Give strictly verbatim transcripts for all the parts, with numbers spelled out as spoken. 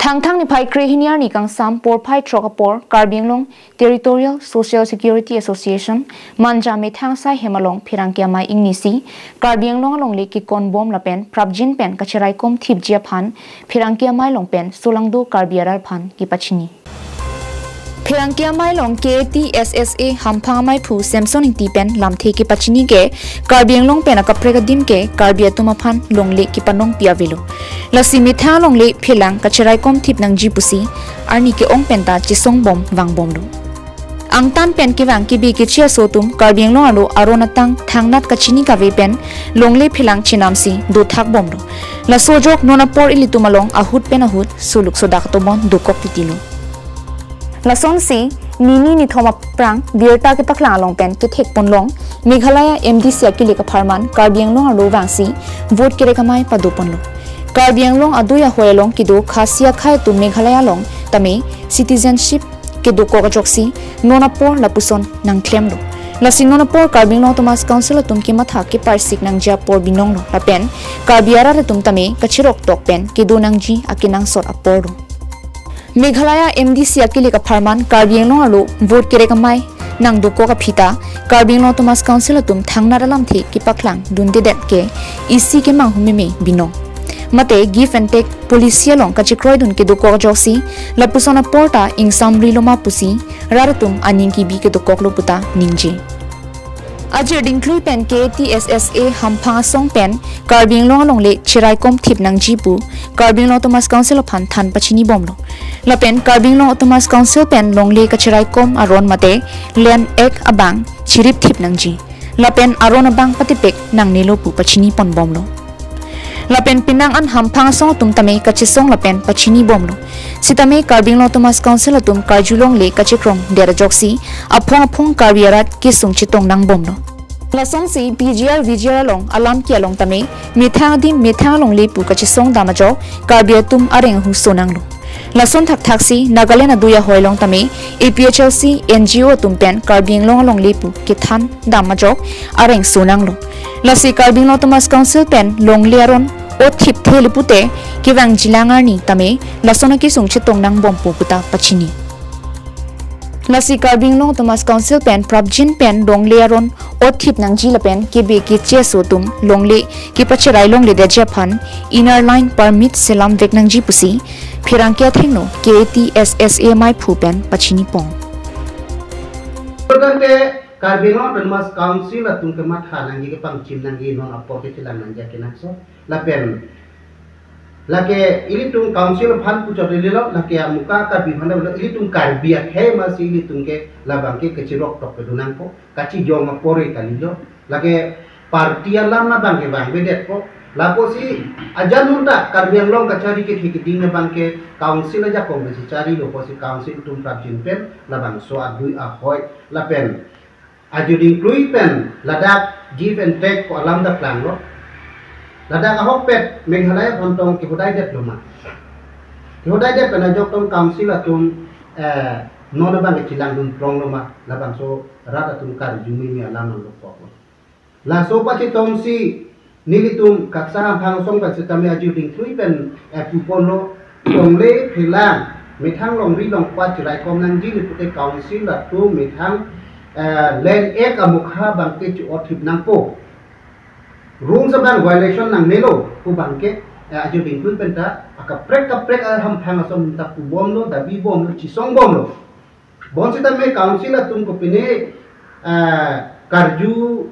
Thangthang niphai krehini arni kangsam porphai throk apor Karbi Anglong Territorial Social Security Association Manja methang asai hem along pherangke amei ingnisi Karbi Anglong alongle kekon bom lapen prapjin pen kacheraikom thipji aphan pherangke amei along pen solangdo Karbi arat aphan kepachini. Pherangke amei along K A T S S A hamphang ameiphu Samson Ingti pen lamthe kepachini ke Karbi Anglong pen akaprek adim ke Karbi atum aphan longle kepanongpi avelo. Lasi methang alongle phelang kacheraikom thip nangji pusi arni ke-ong penta chesong bom vangbomlo. Angtan pen kevang kebe keche aso atum Karbi Anglong arlo aron atang thangnat kachini kave pen longle phelang chenamsi dothak bomlo. Laso ajok non apor ilitum along ahut pen ahut suluk sodak tobon dokok titilo. Lasonsi nini nithom aphrang birta kepaklang along pen kethek ponlong Meghalaya M D C akilik apharman Karbi Anglong arlo vangsi vote kerek amei padoponlo. Karbi Anglong adui ahoi along kedo Khasi akhei atum Meghalaya along tame citizenship kedokok ajoksi non apor lapuson nangklemlo. Lasi non apor Karbi Anglong Autonomous Council atum kematha keparsik nangji apor binonglo lapen Karbi arat atum tame kacherok tok pen kedo nangji akenangsot aporlo. Meghalaya M D C akilik apharman Karbi Anglong arlo vote kerek amei nangdokok aphi ta Karbi Anglong Autonomous Council atum thangnat alamthe kepaklang dundedet ke isi kemang humeme binong. Mate give and take policy along kachekroidun kedokok ajoksi lapuson apor ta ingsamri loma pusi rat atum aning kebi kedokoklo puta ningje. Ajir dingklui pen K A T S S A hamphang asong pen Karbi Anglong alongle cheraikom thip nangji pu Karbi Anglong Autonomous Council aphan than pachini bomlo. Lapen Karbi Anglong Autonomous Council pen longle kacheraikom aron mate Land Act abang chirip thip nangji. Lapen aron abang patipek nangnelo pu pachini ponbomlo. Lapen penang an hamphang asong atum tame kachesong lapen pachini bomlo. Sitame Karbi Anglong Autonomous Council atum karjulongle kachekrong der ajoksi aphong aphong Karbi arat kesung chetong nangbomlo. Lasonsi P G R V G R along alam ke along tame methang adim methang alongle pu kachesong dam ajok Karbi atum areng ahu sonanglo. Lason thakthaksi Nagaland adui ahoi along tame A P H L C N G O atum pen Karbi Anglong alongle pu kethan dam ajok areng sonanglo. Lasi Karbi Anglong Autonomous Council pen longle aron othip thele pute kevang jilang arni tame lason akesung chetong nangbompo puta pachini. Lasi Karbi Anglong Autonomous Council pen prapjin pen longle aron othip nangji lapen kebe keche aso atum longle kepacherai longledetji aphan Inner Line Permit selam vek nangji pusi pherangke athengno K A T S S A ameiphu pen pachini pon. Tangte Karbi Anglong Autonomous Council atum kematha nangji kepangchim nangji non apor kechelang nangji akenangsot. Lapen lake ilitum council aphan puchot lilo, lake amuka Karbi aphan lo, ilitum Karbi akhei masi ilitum ke labang ke kachirok tok kedo nangpo, kachijong apor kalilo, lake party alam abang ke vangvedetpo, lapusi ajanun ta Karbi Anglong kachari kethe keding abang ke council ajakong kachari lo pusi council atum prapjin pen labangso adui ahoi lapen ajuding klui pen ladak give and take ko alam dak lang lo. Ladak ahokpet Meghalaya aphan tong kehodai det lo ma. Kehodai det pen ajok tong council atum, eh, non abang kechelangdun prong lo ma. Labangso rat atum karju mimi alam lo kok lo. Laso pachitongsi nelitum kaksaham phangsong pen setame ajuding klui pen, eh, puponlo longle phelang methang longri longpat cheraikom nangji ni pute council atum methang, eh, Land Act amukha abang ke chu-othip nangpo. Rules abang violation nangnelo pu abang ke, eh, ajuding klui pen ta akaprek kaprek ahamphang ason ta pubomlo, dabibomlo, chisongbomlo. Bonsita me council atum kopine, ah, karju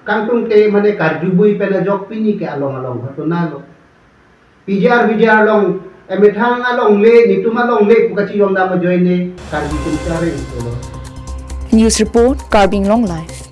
kangtung te mane karju bui pen ajok pini ke along along ghatona lo. P G R V G R along, eh, methang alongle, netum alongle pu kachijong dam ajoine karju tum chareng lo. News report, Karbi Anglong Live.